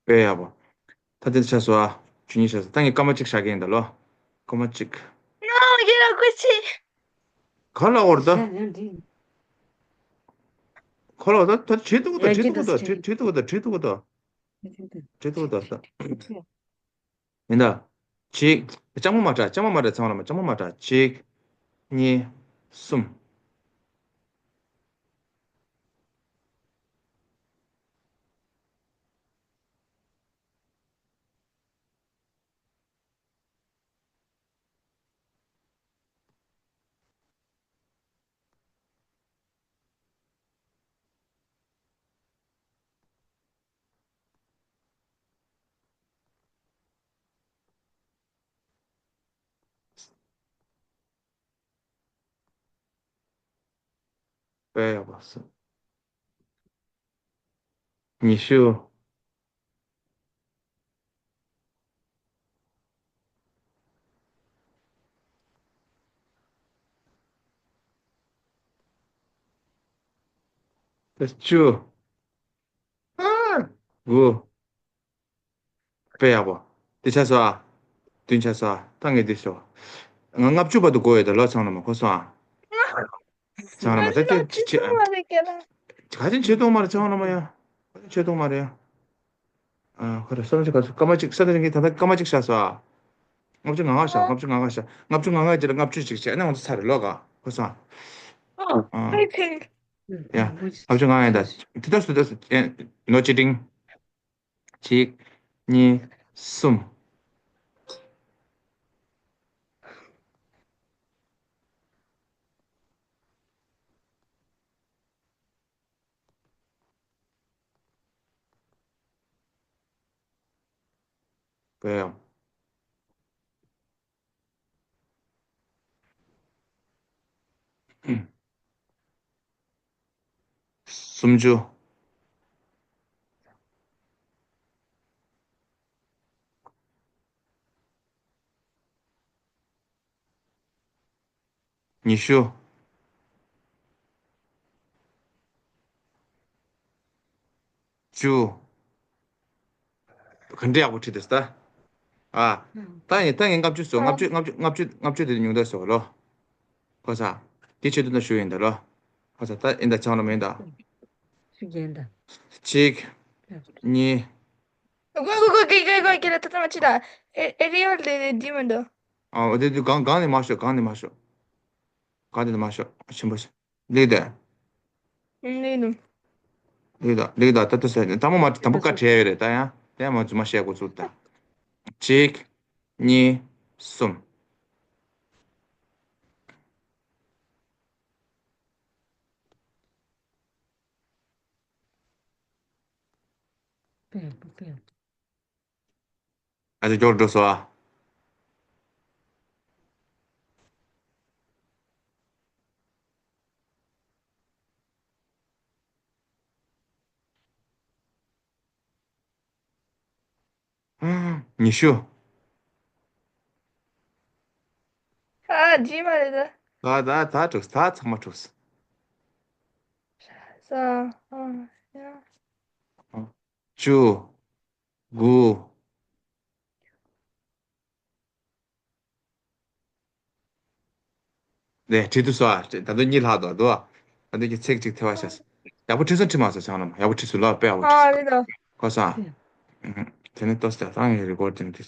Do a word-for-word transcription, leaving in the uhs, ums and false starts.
དཔེ་ཡག་པོ། ད་དེ་ཆགས་སོང་ཨ། ཇུ་ཉི་ཆགས་སོང་། ད་ངས་སྐར་མ་གཅིག་བཞག་གི་ཡིན་ད་ལོ། སྐར་མ་གཅིག་ག་ལ་འོར་ད། ག་ལ་འོར་ད། བྲིས་འདུག་ག་ད། བྲིས་འདུག་ག་ད། བྲིས་འདུག་ག་ད། བྲིས་འདུག་ག་ད། བྲིས་འདུག་ག་ད། ཡིན་ད། གཅིག་ལྕང་མོ་མ་དྲ། ལྕང་མོ་མ་དྲ། ཚང་མ་ལ་ལྕང་མོ་མ་དྲ། གཅིག་གཉིས། གསུམ། དཔེ་ཡག་པོ་སོང་། ཉི་ཤུ། བཅུ། དགུ། དཔེ་ཡག་པོ། འདི་ཆགས་སོང་ཨ། བདུན་ཆགས་སོང་ཨ། ད་ངས་འདི་ཤོག་ང་ལྔ་བཅུ་བར་དུ་འགོར་ཡོད་ད་ལོ། ཚང་ལ་མ་གོ་སོང་ཨ། ཚང་ལ་མ་ད་ལྟ་ཆེ་ཆེ་ཨ། ག་ཅན་ཆེ་གཏོང་མ་རེད། ཚང་ལ་མ་ཡ། ཆེ་གཏོང་མ་རེད་ཡ། ཨ་ཁོ་ར་སོ་ན་ཅི་ག་སོ་སྐར་མ་གཅིག་ས་ད་རིང་གི་ད་ལྟ་སྐར་མ་གཅིག་ཤ་སོ་ཨ། ལྔ་བཅུ་ང་ལྔ་ཤ། ལྔ་བཅུ་ང་ལྔ་ཤ། ལྔ་བཅུ་ང་ལྔ་ཅི་ལ་ལྔ་བཅུ་ཅིག་བྱས་ནས་ང་ཚོ་ཚར་རེད་ལོ་ག་གོ་སོང་ཨ། ཨ། ཡ། ལྔ་བཅུ་ང་ལྔ་ཡིན་ད། དེ་ལྟར་སུ་ལྟར་སུ་ཨེ། ནོ་ཅི་ཏིང་། གཅིག་གཉིས། གསུམ། དཔེ་ཡང་། སུམ་ཅུ། ཉི་ཤུ། བཅུ། ག་འདྲ་ཡག་པོ་བྲིས་འདུག་ད། ཨ། ད་ངས་ད་ངས་ལྔ་བཅུ་བཟོ། ལྔ་བཅུ་ལྔ་བཅུ་ལྔ་བཅུ་ལྔ་བཅུ་དེ་ཉུང་མཐའ་བཟོ་ལོ། གོ་ས། དེ་ཆེད་དུ་ན་ཞུ་ཡིན་ད་ལོ། གོ་ས་ད་ཡིན་ད་ཚང་ལ་མིན་ད། ཞུ་རྒྱན་ད། གཅིག་གཉིས། གོ་གོ་གོ་གི་གི་གོ་གི་ལ་ད་ད་མ་ཅི་ད། ཨེ་ཨེ་རི་ཡོལ་དེ་དེ་མི་འདུག་ཨ་འོ་དེ་དུ་གང་གང་ནས་མ་ཤོག་གང་ནས་མ་ཤོག་གང་ནས་མ་ཤོག་ཆེན་པོ་ཞིག་ལེགས་དེ། ལེགས་འདུག་ལེགས་དང་ལེགས་དང་ད་ལྟ་ཟེར་དང་པོ་མ་དང་པོ་བཀའ་བྲལ་ཡོད་རེད་ད། ཡང་དེ་ཡང་མ་རྫུན་མ་བཤད་དགོས་ཚུལ་ད། གཅིག་གཉིས། གསུམ། ཨ་ཅེ་སྐྱོར་འགྲོ་སོ་ཨ། ཉི་ཤུ། ཨ་ཇི་མ་རེད་ད། ད་ད་ད་འགྲོ་ད་ཚང་མ་འགྲོ། ས་ཨ་ཡ། བཅུ། དགུ། ནས་བྲིས་འདུག་སོ། ད་དུང་གཉིད་ལྷག་འདུག་འདུག་ད་དུང་གི་ཚིག་གཅིག་ཐེ་བ་ཤ། ཡག་པོ་བྲིས་སོང་བྲིས་མ་སོང་ཚང་ལ་ཡག་པོ་བྲིས་སོང་ལ་དཔེ་ཡག་པོ་བྲིས་སོང་། གོ་སོང་། དེ་ནས་ཏོ་སྟེ་རང་གི་རི་ཀོར་ཌིང་དེ།